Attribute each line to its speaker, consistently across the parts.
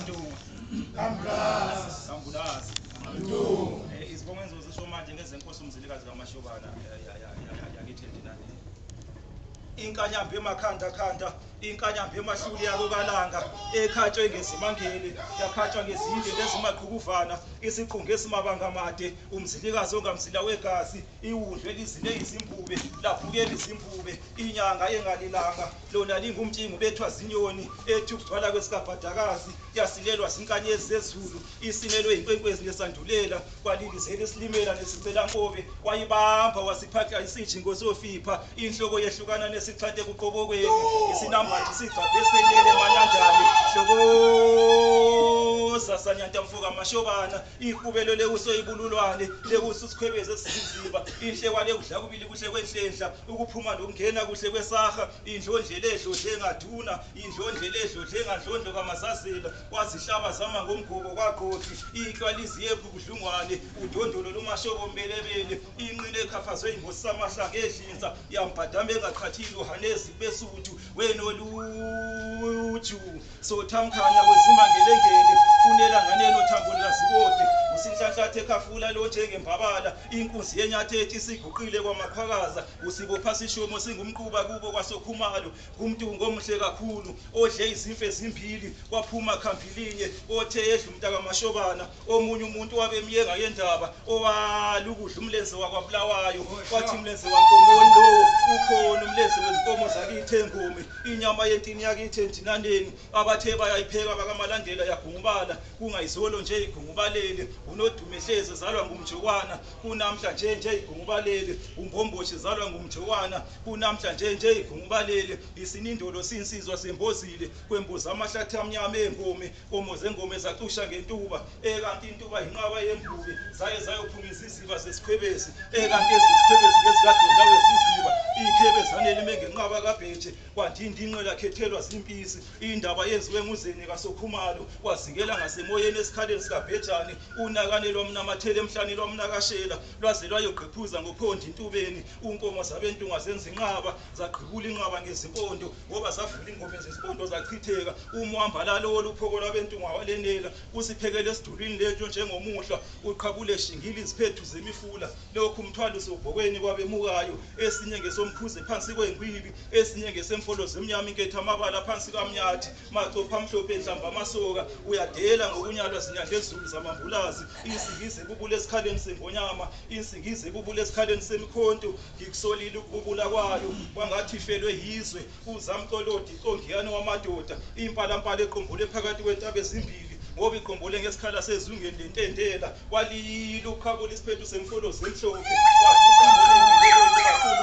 Speaker 1: Ntungwa. Kambulazi. Izibongo engizozisho manje ngezenkosi uMzilikazi kaMashobana yakithi eNdinaneni. Inkanyamba emakhanda khanda, inkanyamba emahluli yakokalanga, ekhatshwe ngezimangele, yakhatshwa ngezindle lezimaqhukuvana, isiqunge esimabanga amade, uMzilikazi ongamzila wegazi, iwundlu elizile izimbube, laphukela izimbube, inyanga engalilanga, lona lingumtshingo ubethwa zinyoni, ethi ukugcwala kwesikabhadakazi, yasilelwa zinkanyezi zezulu, isinelwe yinkwenkwezi nesandulela, kwalilizela isilimela nesicelankobe, wayibamba wasiphahla isijingo sofipha, inhloko yehlukana nesixhante ekuqobokweni, isinambathi sigcabhe senyele emalandane, hlokoza sanyanta mfoka mashobana, ihubelo lekuso ibululwane, lekuso isikhwebezi esizinziba, inhlekwa lekudla kubili kuhle kwenhlenhla, ukuphuma nokungena kuhle kwesaha, indlondlela edlodle ngaduna, indlondlela edlodle ngadlondlo kamasazela, wazihlaba zama ngomgobo kwaqothi, iklwa liziyephu kudlungwane, udondolo lumashobo mbelebele, inqina ekhafazwe ingosi samahlanga edlinza, yambhadama engaqhathile uhanezi kubesuthu, wenoluju sothamkhanya kwezimangelengele, funela nganeno thambo likaZikode, usinhlanhlathe ekhafula lo njengembabala, inkunzi yenyathi ethi isiguqile kwamaqhwakaza, usibopha sishomo singumquba kubo kwaSokhumalo, ngumntu omuhle kakhulu, odle izimfe ezimbili, kwaphuma khambilinye, othe edla umntakamashobana, omunye umuntu wabemyenga yendaba, owala ukudla umlenze wakwaBulawayo, wathi umlenze wankomoni lowo, ukhona umlenze wezinkomo zakithi eNgome, inyama yentini yakithi eNdinaneni, abathe bayayipheka bakaMalandela yagungubala, kungayizolo nje igungubalele, uNodume hlezi ezalwa ngumjokwana, kunamhla nje nje igungubalele, uMbomboshi ezalwa ngumjokwana, kunamhla nje nje igungubalele, isinindolo sinsizwa sembozile, kwembuza amahlathi amnyama engome, nkomo zengome zacusha ngentuba, ekanti intuba yinqaba yembubi, zaye zayophuma iziziba zesikhwebezi, ekanti ezizikhwebezi ngezikadonda wesiziba, ikhebezane lime ngenqaba kaBheje, kwandinda inqela khethelwa zimpisi, indaba yenziwe nguzeni kaSokhumalo, wazingela ngasemoyeni esikhaleni sikaBhejane, unakane lwamnamathela emhlane lwamnakashela, lwaze lwayogqiphuza ngophondi intubeni, unkomo zabentunga zenza inqaba, zagqibula inqaba ngezimpondo, ngoba zavula ingoma zezimpondo zachitheka, umwambalalo woluphoko lwabentunga walenela, usiphekele esidulwini lento njengomuhlwa, uqhabule shingile iziphethu zemifula, lokhu umthwalo usobhokweni kwabemukayo, esinye ngesomkhuze phansi kwengwibi, esinye ngesemfolo zemnyama inketha amabala phansi kamnyathi, macopha amhlophe enhlamba amasoka, uyadela ngokunyalwa zinyanda ezulu zamambulazi, insingizi ebubula esikhaleni sengonyama, insingizi ebubula esikhaleni semikhonto, ngikusolile ukububula kwayo, kwangathi ifelwe yizwe, uzamcolodi icongiyane wamadoda, impalampala equmbule phakathi kwentaba ezimbili, ngoba iqumbule ngesikhala sezungeni lentendela, walila uqhabula isiphethu semfolozi emhlophe, waguqa ngolemvelelo kakhulu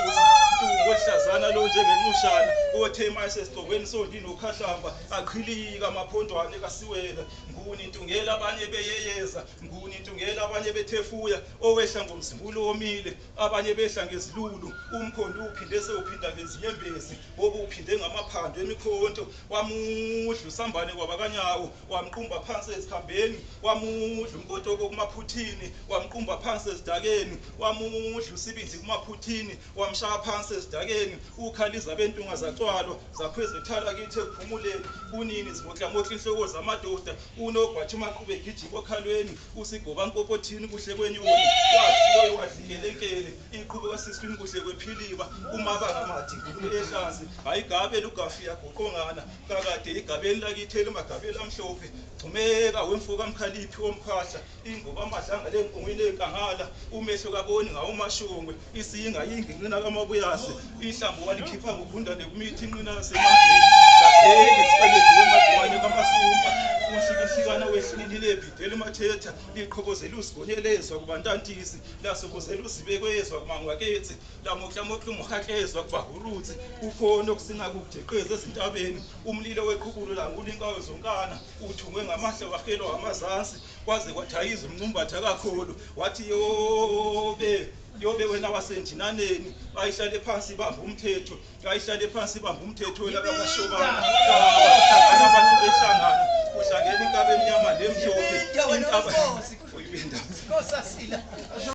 Speaker 1: ohlazana lo njengencushana, othe mayise esigcokweni sondi nokhahlamba, aqhilika amaphondwane kaSiwela, nguni ntungela abanye beyeyeza, nguni ntungela abanye bethefuya, owehla ngomzimbulo omile, abanye behla ngezilulu, umkhondo uphinde sewuphinda ngezinyembezi, ngoba uphinde ngamaphando emikhonto, wamudla usambane kwabakanyawo, wamqumba phansi ezikhambeni, wamudla umkotoko kumaphuthini, wamqumba phansi ezidakeni, wamudla usibindi kumaphuthini, wamshaya phansi ezidakeni, ukhaliza bentunga zacwalwa, zakhweza ethala kithi ekuphumuleni, kunini zimoklamohla inhloko zamadoda, unogwathi umaqhube egijima okhalweni, usigoba nkopothini kuhle kwenyoni, wathi loyo wadlingelenkele, iqhubeka siswini kuhle kwephiliba, umabanga mathi ngulube ehlazi, hayigabe lugafiya goqongana, kakade igabeni lakithi elimagabeli amhlophe, gxumeka wemfuka mkhaliphi womkhwahla, ingoba amadlanga lenkungwini enkangala, umehlo kaboni ngawumashongwe, isiyinga yingi inqina kamabuyazi, ihlambo walikhipha ngogundane kumithi inqina yasemangweni, labheke isikweletu wemagciwane kamasumpa, unhlikihlikana wehlulile ebhidela imathetha, liqhobozela usigonyelezwa kubantantisi, lasobozela uzibekwezwa kumangwaketsi, lamoklamokla umuhaklezwa kubahurutsi, kukhona okusina kukujeqeza ezintabeni, umlilo weqhubulo langula inkawu zonkana, uthungwe ngamahle wahelwa amazansi, kwaze kwadayizwa umncumbatha kakhulu, wathi yobe yobe wena wasenjinaneni, ayihlale phansi ibambe umthetho, ayihlale phansi ibambe umthetho wena kaMashobana, kuhlangana abantu behlangana, kuhlangene inkaba emnyama nemhlophe, inkaba.